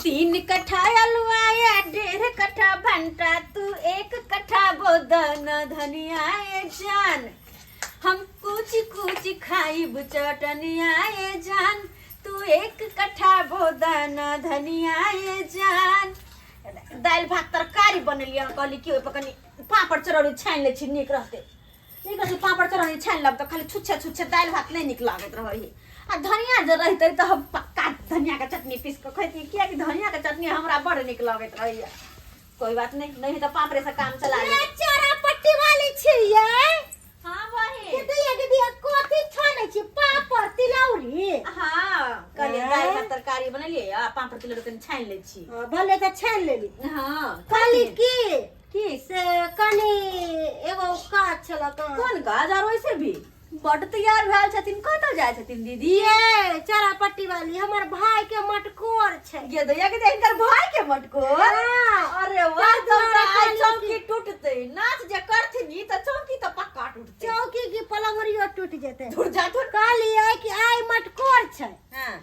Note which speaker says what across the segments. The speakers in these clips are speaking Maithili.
Speaker 1: तीन कट्ठा अलुआ या डेढ़ कट्ठा भंटा, तू एक कट्ठा बोदन धनिया ए जान, हम कुछ कुछ खाइब चटनिया ए जान, तू एक कट्ठा बोदन धनिया ए जान। दालि भात तरकारी बनेलियै, कहली कि ओहिपर कनि पापड़ चरौरी छानि लै छी, नीक रहतै। नीक रहतै पापड़ चरौरी छानि लेब तऽ खाली छुच्छे छुच्छे दालि भात नहि नीक लागैत रहै है। आ धनिया जे रहितै तऽ हम पक्का धनियाके चटनी पीस कऽ खैती, कियाकि धनियाके चटनी हमरा बड़ नीक लगैत रहैया। कोई बात नहीं, नहीं तऽ पापड़े से काम चला लेब।
Speaker 2: चारा पट्टी वाली छियै?
Speaker 1: हाँ बहिन।
Speaker 2: दीदी दीदी, कथी छानै छी? पापड़ तिलौरी?
Speaker 1: हाँ, कहलियै
Speaker 2: ऐं?
Speaker 1: दालि भात तरकारी बनेलियै आ पापड़ तिलौरी कनि छानि लै छी।
Speaker 2: हाँ, भले तऽ छानि लेली।
Speaker 1: हाँ।
Speaker 2: कहली की
Speaker 1: की?
Speaker 2: से कनि एगो काज छल कहाँ।
Speaker 1: कोन काज? आर वैसे भी बड्ड तैयार भेल छथिन, कतऽ जाइ छथिन दीदी?
Speaker 2: ये चारा पट्टी वाली, हमर भाई के मटकोर छै।
Speaker 1: ये दैया के हिनकर भाई के मटकोर?
Speaker 2: हाँ।
Speaker 1: अरे वाह,
Speaker 2: तब
Speaker 1: तब तऽ
Speaker 2: दुआरे
Speaker 1: आइ
Speaker 2: कहलियै
Speaker 1: चौकी टूटतै। नाच जे करथिन तऽ चौकी तऽ पक्का टूटतै।
Speaker 2: चौकी की पलंगरियो टूट जेतै।
Speaker 1: धुर जा धुर।
Speaker 2: कहलियै कि आइ मटकोर छै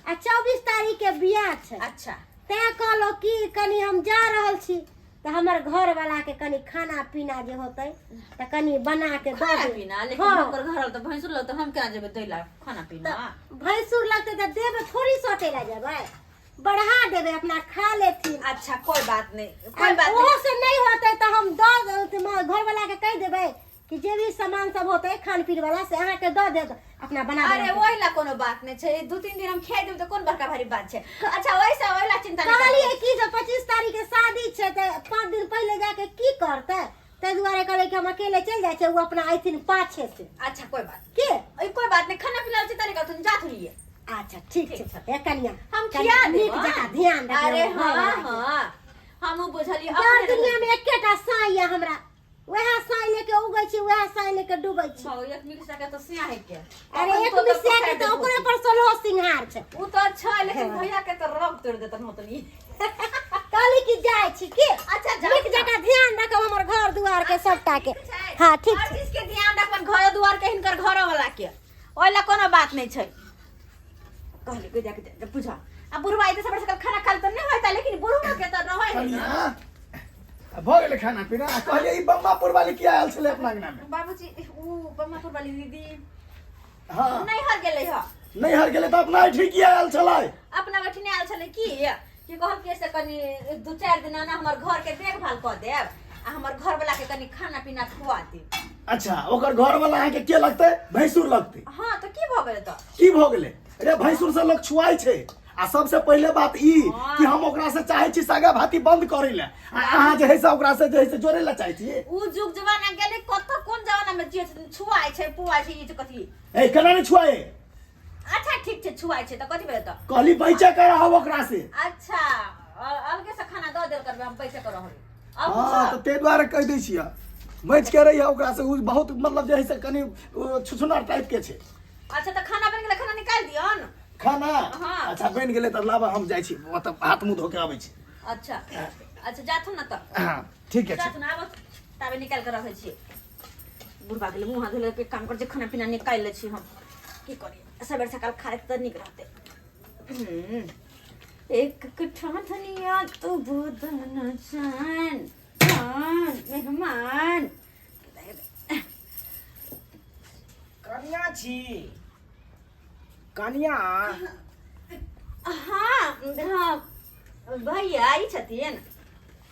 Speaker 2: आ 24 तारीख के बियाह छै। तैं कहलहुँ कि कनि हम जा रहल छी तऽ हमर घर वाला के कनि खाना पीना जे होतै तऽ कनि बना के दऽ
Speaker 1: खाना
Speaker 2: देबै।
Speaker 1: पीना? लेकिन ओकर घर तऽ भैंसुर लग तऽ हम केना जेबै दै ला खाना पीना?
Speaker 2: भैंसुर लगतै तऽ देबै थोड़ी, सटे ला जेबै, बढ़ा देबै, अपना खा लेथिन।
Speaker 1: अच्छा, कोई बात नहीं, कोई बात
Speaker 2: ओहो
Speaker 1: नहीं।
Speaker 2: से नहीं होतै तऽ हम दऽ घर वाला के कहि देबै कि जे भी सामान सब होतै खान पीन वाला से अहाँके दऽ देत, अपना बना
Speaker 1: अरे
Speaker 2: बना के।
Speaker 1: ओहि ला कोनो बात नहीं छै, 2-3 दिन हम खाइ देब तऽ कोन बड़का भारी बात छै। अच्छा, ओहिसँ ओहि ला चिंता नहीं।
Speaker 2: कहलियै कि जे 25 तारीख के शादी छै तऽ 5 दिन पहिले जाके की करतै, ताहि दुआरे कहलियै कि हम अकेले चलि जाइ छियै, ओ अपना अयथिन पाछे से।
Speaker 1: अच्छा, कोई बात
Speaker 2: के
Speaker 1: ओहि कोई बात नहीं, खाना पीना चिंता नहीं करथुन, जाथुन लिए।
Speaker 2: अच्छा, ठीक
Speaker 1: ठीक
Speaker 2: छै। हे कनिया,
Speaker 1: हम
Speaker 2: कनि
Speaker 1: खिया देब।
Speaker 2: नीक जकाँ ध्यान रखबै
Speaker 1: अरे
Speaker 2: हमर
Speaker 1: हाँ
Speaker 2: घरवला के।
Speaker 1: हाँ, हमहूँ बुझलियै।
Speaker 2: दर
Speaker 1: अपने
Speaker 2: दुनिया में एकेटा साई यऽ हमरा, वएह साई लेके उगै छी, वएह साई लेके डूबै छी।
Speaker 1: हौ, एक मिक्स के तऽ सिया है के।
Speaker 2: अरे एक मिसिया के तऽ ओकरे पर सोलहो सिंहार छै।
Speaker 1: उ तऽ अच्छा, लेकिन भैया के तऽ रंग तोड़ देतन होतनी।
Speaker 2: कहली कि जाइ छी की।
Speaker 1: अच्छा, जाउ।
Speaker 2: नीक जकाँ ध्यान रखब हमर घर दुआर के सबटा के। हाँ, ठीक
Speaker 1: हर
Speaker 2: छै।
Speaker 1: चीज के ध्यान रखबन, घर दुआर के, हिनकर घरो वाला के, ओहि ला कोनो बात नहीं छै। कहली कोई जाके दे- बुझा आ बुढ़वा आइते सबेर सकाल खाना खाल तऽ नहीं होता, लेकिन बुढ़वा के तऽ रहै है ना।
Speaker 3: कनिया, भऽ गेलै खाना पीना? आ कहलियै ई बम्बापुर वाली किया आयल छलै अपना अंगना मे?
Speaker 1: बाबूजी, उ बम्मापुर वाली दीदी नैहर गेलै ह।
Speaker 3: नैहर गेलै तऽ अपना एहिठाम किया आयल छलै?
Speaker 1: अपना बैठने आयल छलै की कि कहल कि से कनि 2-4 दिना ने हमर घर के देखभाल कऽ देब आ हमर घर वाला के कनि खाना पीना खुआ देब।
Speaker 3: अच्छा, ओकर घर वाला अहाँके के लगतै? भैंसुर लगतै?
Speaker 1: हाँ, तऽ की भऽ गेलै तऽ?
Speaker 3: की भऽ गेलै रे? भैंसुर से लोग छुआइ छै। आ सबसे पहिले बात ई कि हम ओकरा से चाहे छी सागा भाती बंद करे ले, आ अहाँ जे है से ओकरा से जे है से जोड़े ले चाहे छी।
Speaker 1: उ जुग जमाना गेलै, कत कोन जमाना में जियै छथिन, छुआइ छै पुआइ छै, ई छै कथी।
Speaker 3: ए, केना नहि छुआए?
Speaker 1: अच्छा, ठीक छै, छुआइ छै तऽ कथी भेलै तऽ?
Speaker 3: कहली बैचे के रहब ओकरा से।
Speaker 1: अच्छा, अलगे से खाना दऽ देल करबै, हम बैचे के रहबै अब।
Speaker 3: हाँ, तऽ ताहि दुआरे कहि दै छियै, बचि के रहिए ओकरा से। ओ बहुत मतलब जे है से कनि ओ छुछुनर टाइप के छै।
Speaker 1: अच्छा, तऽ खाना बनि गेलै, खाना निकालि दियौ ने।
Speaker 3: खाना?
Speaker 1: हाँ।
Speaker 3: अच्छा, बनि गेलै तऽ लाबऽ, हम जाइ छी ओतऽ हाथ मुँह धो के अबै छी।
Speaker 1: अच्छा अच्छा, जाथुन ने तऽ।
Speaker 3: हाँ, ठीक छै।
Speaker 1: जाथुन, आबऽ ताबे निकालि कऽ रखै छियै। बुढ़बा गेलै मुँह हाथ धोलै के काम कर छै, खाना पीना निकालि लै छी हम। की करी, सबेर सकाल खा लेतै तऽ नीक रहतै। एक कट्ठा धनिया तो बोदन चान चान मेहमान।
Speaker 4: कनिया छी कनिया?
Speaker 1: हाँ हाँ भैया, ई छथिन।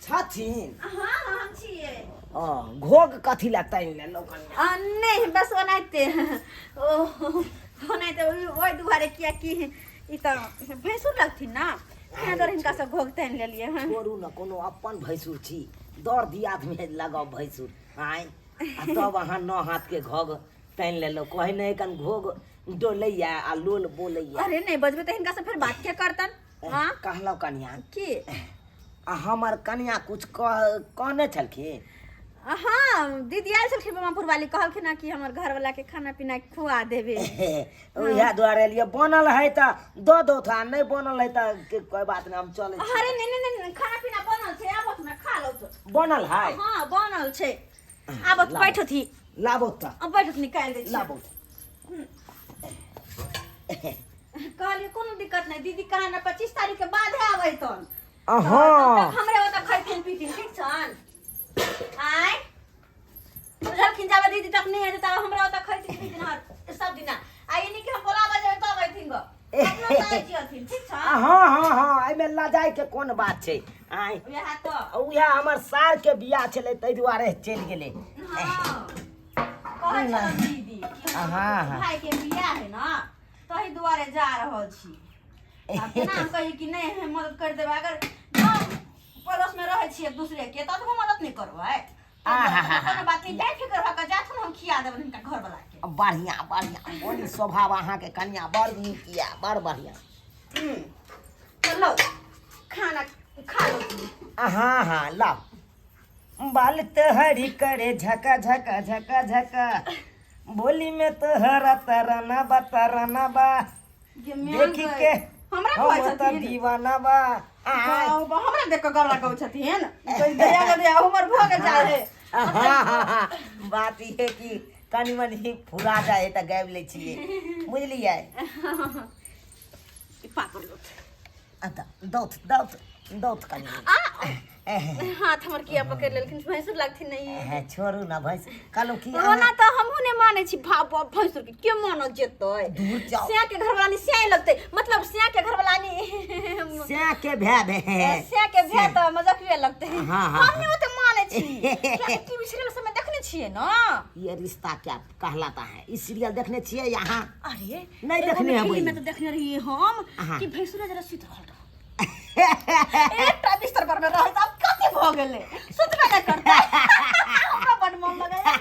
Speaker 4: छथिन?
Speaker 1: हाँ हाँ, हम छियै।
Speaker 4: हँ, घोघ कथी लए तानि लेलहुँ कनिया?
Speaker 1: आ, नहि, बस ओनाहिते, ओ ओनाहिते ओहि दुआरे, कियाकि ई तऽ भैंसुर लगथिन ने, तेँ दुआरे हिनका से घोघ तानि लेलियै हँ।
Speaker 4: छोड़ू ने, कोनो अपन भैंसुर छी? दर दियादमे लगाउ भैंसुर आँय, आ तब अहाँ नौ हाथके घोघ तानि लेलहुँ। कहै नहि कन घोघ डोलैया आ लोल बोलैया।
Speaker 1: अरे नहि बजबै तऽ हिनका से फेर बात के करतन? हाँ।
Speaker 4: कहलहुँ कनिया
Speaker 1: की?
Speaker 4: आ हमर कनिया कुछ कह कहने छलखिन?
Speaker 1: हाँ, दीदी आयल छलखिन बमापुर वाली, कहलखिन हँ कि हमर घरवाला के खाना पीना खुआ देबे।
Speaker 4: उएह दुआरे एलियै। बनल है तऽ दऽ दो था, नहि बनल है तऽ कोइ बात नहि, हम चलै छी।
Speaker 1: अरे नहीं नहीं नहीं, खाना पीना बनल छै, आबो ने खा लो तो।
Speaker 4: बनल है?
Speaker 1: हाँ, बनल छै, आबो।
Speaker 4: लाबो।
Speaker 1: बैठो थी।
Speaker 4: लाबो तऽ।
Speaker 1: अब बैठो, निकालि दै छी।
Speaker 4: लाबो।
Speaker 1: कहलियै कोनो दिक्कत नहि, दीदी कहाँ ने 25 तारीख के बाद है आबै तहन।
Speaker 4: हाँ
Speaker 1: हमरे ओतऽ खैथिन पीथिन ठीक छन आय बुझलखिन जाबे दीदी तक नहि हेतै तब हमरा ओतऽ खैथिन पीथिन हर सब दिना आ ई नहि कि हम बोलाबऽ जेबै तब अयथिन गो अपनो तऽ आबि जियथिन ठीक छन
Speaker 4: हाँ हाँ हाँ एहिमे लजाय के कोन बात छै आँय
Speaker 1: उएह तऽ
Speaker 4: उएह हमर सार के बियाह छलै ताहि दुआरे चलि गेलै
Speaker 1: हाँ कहै छलहुँ दीदी कि हमर
Speaker 4: हाँ, हाँ।
Speaker 1: भाई के बियाह है ना तही दुआरे जा रहल छी आब केना हम कही कि नहि हम मदद कर देबै अगर गाँव पड़ोस में रहै छियै एक दूसरे के तब हम मदद नहि करबै कोनो बात नहि जाय फिकर भऽ कऽ जाथुन हम खिया देबनि हिनका घरवला के
Speaker 4: बढ़िया बढ़िया बोली स्वभाव अहाँके कनिया बड़ नीक यऽ बड़ बढ़िया
Speaker 1: चलो खाना खा लो
Speaker 4: हाँ हाँ लाओ बाल तोहरी करे झका झका झका झका बोली में तोहरा तराना बा तराना बा देखी के
Speaker 1: हमरा
Speaker 4: हम
Speaker 1: कहै
Speaker 4: त
Speaker 1: छथिन
Speaker 4: दीवाना बा आय।
Speaker 1: गाँव बा, हमरा देख कऽ गबड़ा कहै छथिन कोइ दया गदया उमर भऽ गेल चाहे
Speaker 4: हाँ, हाँ, हाँ। बात ई है कि कनि मनि फुरा जाइ है तऽ गाबि लै छियै बुझलियै
Speaker 1: पापड़ लोथ
Speaker 4: आ तऽ दौथ दौथ दौथ कनि
Speaker 1: हाथ हमर किया पकड़ लेलखिन भैंसुर लगथिन नहीं
Speaker 4: हे छोड़ू ना भैंस कहलहुँ कि
Speaker 1: ओना तऽ हमहूँ नहि मानै छी भाव बाप भैंसुर के के मानऽ जेतै
Speaker 4: दूर जाओ।
Speaker 1: सिया के घरवाला सिया लगतै मतलब सिया के घरवाला
Speaker 4: स्या के भै भे
Speaker 1: सिया के भै तऽ मजाकिए लगतै
Speaker 4: हाँ, हाँ,
Speaker 1: हम नहि ओते मानै छी कियाकि टीवी सीरियल सबमे देखने छियै ने
Speaker 4: ये रिश्ता क्या कहलाता है ई सीरियल देखने छियै यहाँ
Speaker 1: अरे
Speaker 4: नहि
Speaker 1: एगो
Speaker 4: देखने हेबै।
Speaker 1: फिल्म में तऽ देखने रहियै हम
Speaker 4: हाँ।
Speaker 1: कि भैंसुरा जरा सुति रहल रहै एकटा बिस्तर पर में रहै तऽ आब कथी भऽ गेलै सुतबे नहि करतै हमरा बड मन लगैया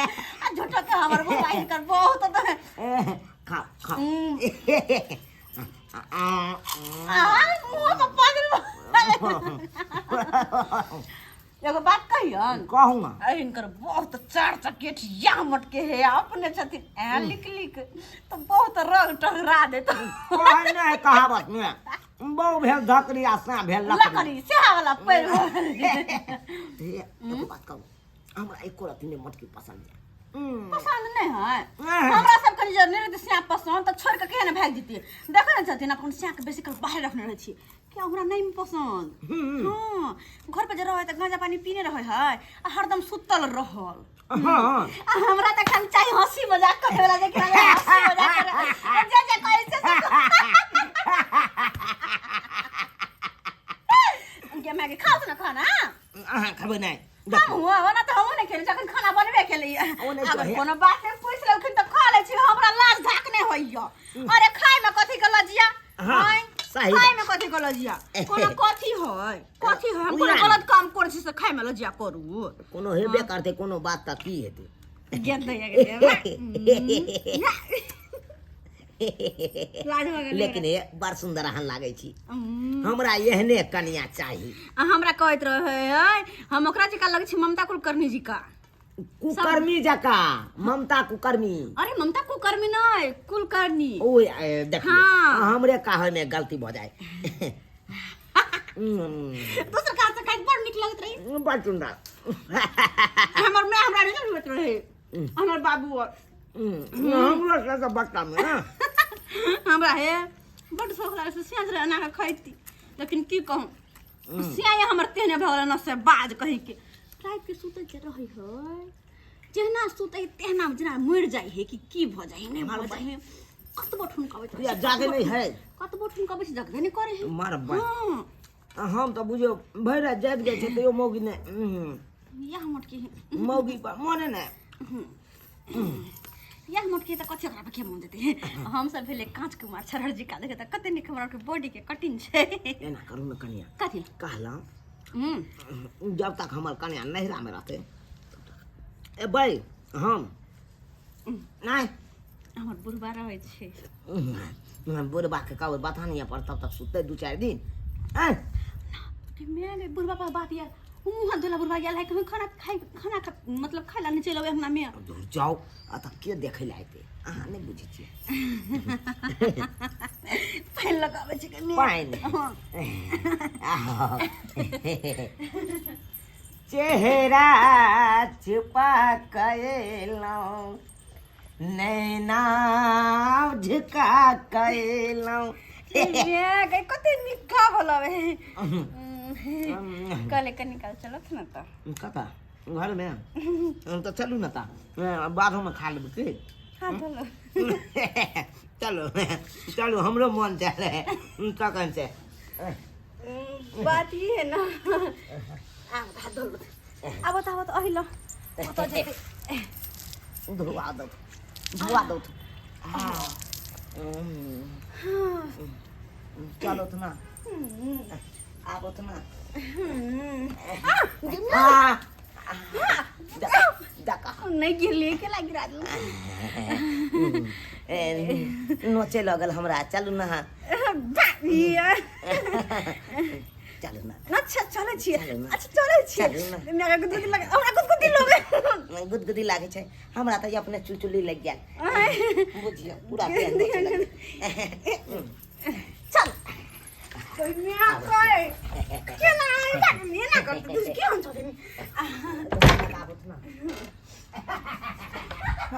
Speaker 1: आ झूठो के हमर मोबाइल कर बहुत तऽ
Speaker 4: खाओ खाओ
Speaker 1: आ मुँह में पागल एगो बात कहियन
Speaker 4: कहू ना
Speaker 1: हिनकर बहुत चार चकेट या मटके हे अपने छथिन ऐ लिख लिख तो बहुत रंग टहरा देत
Speaker 4: कहै नहि है कहावत मे बहु भेल धकरी आ साँ भेल लकड़ी
Speaker 1: लकड़ी सेहा वाला पैर
Speaker 4: हे, एगो बात कहू हमरा एको रत्ती नहि मटकी पसंद यऽ
Speaker 1: पसंद नहीं है
Speaker 4: नहीं।
Speaker 1: हमरा सब कनि जब नहीं रहते स्या पसंद तऽ छोड़ के केहन भागि जैतियै देखै ने छथिन अपन स्या के बेसी काल बाहर रखने रहै छी कि हमरा नहीं पसंद हाँ घर पर जे रहै तऽ गांजा पानी पीने रहै है आ हरदम सुतल रहल
Speaker 4: हाँ
Speaker 1: आ हमरा तऽ खाली चाही हंसी मजाक करे वाला जे खाली हंसी मजाक करे जे जे कहै से से गे माय गे खाउ ने खाना
Speaker 4: अहाँ खेबै नहि
Speaker 1: हम हुआ ओना तऽ हमहूँ नहि खेली जखन खाना बनबे केलियै
Speaker 4: ओ नहि
Speaker 1: अगर
Speaker 4: कहै।
Speaker 1: कोनो बात नहि पूछि लेलखिन तऽ खा लै छी हमरा लाज झाक नहि होइया अरे खाय में कथी के लजिया
Speaker 4: हाँ,
Speaker 1: आँय?
Speaker 4: सही
Speaker 1: खाय
Speaker 4: बात।
Speaker 1: में कथी के लजिया कोनो कथी होय कथी होय हम कोनो
Speaker 4: उएह ने।
Speaker 1: गलत काम करै छी से खाय में लजिया करू
Speaker 4: कोनो हेबे करतै कोनो बात तऽ की हेतै
Speaker 1: ज्ञान दैया के लाज भऽ गेलै
Speaker 4: लेकिन हे बड़ सुन्दर अहाँ लागै छी हमरा एहने कनिया चाही
Speaker 1: आ हमरा कहैत रहै है हम ओकरा जकाँ लगै छी ममता कुलकर्णी जी का
Speaker 4: कुकर्मी जका ममता कुकर्मी
Speaker 1: अरे ममता कुकर्मी नहीं कुलकर्णी
Speaker 4: ओ देखियौ
Speaker 1: हाँ।
Speaker 4: हमरे कहै में गलती भऽ जाए
Speaker 1: दोसर काज से खाइत बड़ नीक लगैत रही
Speaker 4: बड़ सुन्दर
Speaker 1: हमर माय हमरा नहीं लगैत रहे हमर बाबू और
Speaker 4: हमरो सबके बच्चा में ना
Speaker 1: हमरा हे बड शौक लागै छै सियाज रहे एना कऽ खैती लेकिन की कहूँ सियाए हमर तेहने भऽ गेलै न से बाज कहीं के राति के सुतै के रहै है जहिना सुतै तेहना जेना मरि जाइ है कि की भऽ जाइ है नहि भऽ जाइ है कतबो ठुनकबै
Speaker 4: या जागे नहि है
Speaker 1: कतबो ठुनकबै छै जगबे नहि करै है
Speaker 4: मार बा
Speaker 1: हँ
Speaker 4: हम तऽ बुझियौ भरि राति जागि जाइ छै तैयो मौगी नहि
Speaker 1: इएह मोटकी है
Speaker 4: मौगी पर मने नहि
Speaker 1: इएह मोटकी तऽ कथी ओकरा पर के मन देतै हम सब भेलै काँच कुमार छरहर जी का देखे तऽ कते नीक हमरा आरके बॉडी के कटिंग छै
Speaker 4: एना करू ने कनिया
Speaker 1: कथी
Speaker 4: कहलहुँ जब तक हमर कनिया नैहरामे रहतै एबै हम नहि
Speaker 1: हमर बुढ़बा रहै छै
Speaker 4: बुढ़बाके कहबै बथानिया पर तब तक सुतै दू चारि दिन आँय
Speaker 1: मैं गे बुढ़बा पर बात यार मुँह हाथ धोला बुढ़बा गेल है कहीं खाना खाइ खाना खा मतलब खाइ ला नहीं चलि अबै अंगना में
Speaker 4: दूर जाउ आ तऽ के देखै लए एतै अहाँ नहि बुझै छियै
Speaker 1: पानि लगाबै छै कनि
Speaker 4: पानि
Speaker 1: हँ
Speaker 4: चेहरा छुपा कएलहुँ नैना झुका कएलहुँ
Speaker 1: ये गई कते नीक गाबल आवे। कहले कनी काल चलत न त।
Speaker 4: कता घरमे तऽ चलू ने तऽ बादोमे खा लेबै की?
Speaker 1: हाँ चलो।
Speaker 4: चलू चलू, हमरो मन चाहे तखन से।
Speaker 1: बात ई है ना, आब हाथ धो लो। आब त, आब त अहिलो कतऽ जेतै?
Speaker 4: धुआ दौ, धुआ दौ। चलो ना, आबो त ना।
Speaker 1: नहि गिरलियै के लागि गिरा देलहुँ।
Speaker 4: नोचे लगल हमरा। चलू ना, चलू ना।
Speaker 1: अच्छा चलै छियै।
Speaker 4: चलू ना।
Speaker 1: अच्छा चलै छियै।
Speaker 4: चलू ना।
Speaker 1: हमरा गुदगुदी लगे, हमरा गुदगुदी लगे।
Speaker 4: गुदगुदी लागै छै हमरा तऽ अपने चुलचुली लागि गेल, बुझियौ पूरा देह नोचे लगल।
Speaker 1: चल म्या कहे केना एना करतै के हम छोड़े।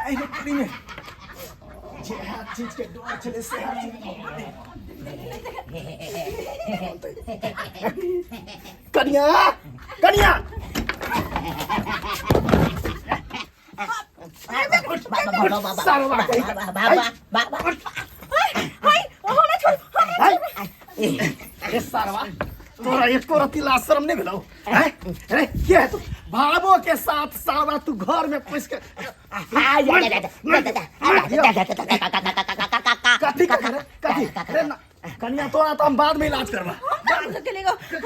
Speaker 3: एहि में जे चीज के डर छलै सएह चीज भऽ गेलै। कनिया, कनिया, सारवा कहि के।
Speaker 1: हाय, हमरा छोड़, हमरा।
Speaker 3: हाय, अरे सारवा, तोरा एको रत्ती लाज शरम नहीं भेलौ हैं? अरे के है तू? भाबो के साथ सारवा तू घर में पैस के कथी करे? कथी? अरे ना, कनिया, तोरा तो हम बाद में इलाज करबा।
Speaker 1: हम के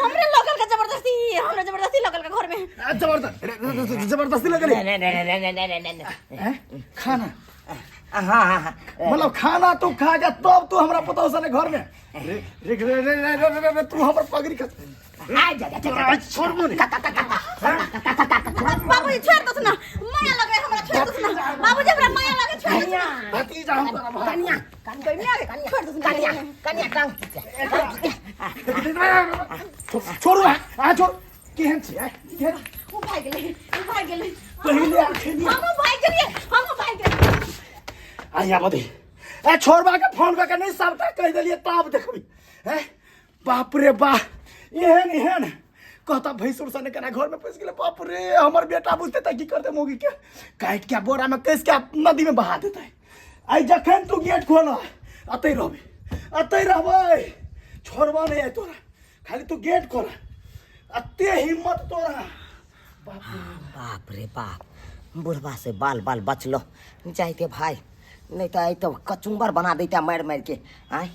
Speaker 1: हमरे लगल का जबरदस्ती, हमरा जबरदस्ती लगल का घर में।
Speaker 3: जबरदस्ती, जबरदस्ती लगल हैं? खाना
Speaker 4: हाँ हाँ हाँ,
Speaker 3: मतलब खाना तू खा के तब तू हमरा पता सने घर में। रे रे रे रे रे रे रे रे, तू हमर पगड़ी खस, तोरा आज छोड़बो नहीं।
Speaker 1: बाबूजी, छोड़ दो ना, माया लगे हमरा, छोड़ दो ना बाबूजी, हमरा माया लगे, छोड़ दो ना।
Speaker 3: भतीजा हम तोरा भाई।
Speaker 4: कनिया,
Speaker 1: कनिया, छोड़ दो।
Speaker 4: कनिया, कनिया, टांग खींचे।
Speaker 3: छोड़ू, आ छोड़। केहन छी आय? केहन?
Speaker 1: ओ भाग गेलै, ओ भाग गेलै।
Speaker 3: पहिले अखनी
Speaker 1: हमहूँ भाग गेलियै, हमहूँ भाग गेलियै।
Speaker 3: आइया बदी ए छोड़बा के फोन कऽ के नहीं सबटा कहि देलियै तब देखबी। हैं बाप रे बा, एहन एहन कहता भैंसुर सने केना घर में पैस गेलै। बाप रे, हमर बेटा बुझते तऽ की करते? मौगी के काटि के बोरा में कस के नदी में बहा देतै। आइ जखन तू गेट खोल, अतै रहबै, अतै रहबै, छोड़बा नहीं आइ तोरा। खाली तू गेट खोल। अते हिम्मत तोरा? बाप रे।
Speaker 4: बाप रे बाप, बुढ़बा से बाल बाल बचलो जाइते भाई, नहीं तऽ आइ तऽ कचुम्बर बना दैता मारि मारि के। आँय,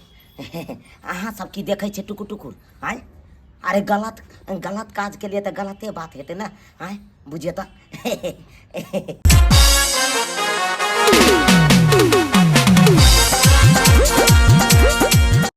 Speaker 4: अहाँ सब की देखै छियै टुकुर टुकुर? आँय, अरे गलत गलत काज के लिए तऽ गलते बात हेतै ने? आँय, बुझिए तऽ।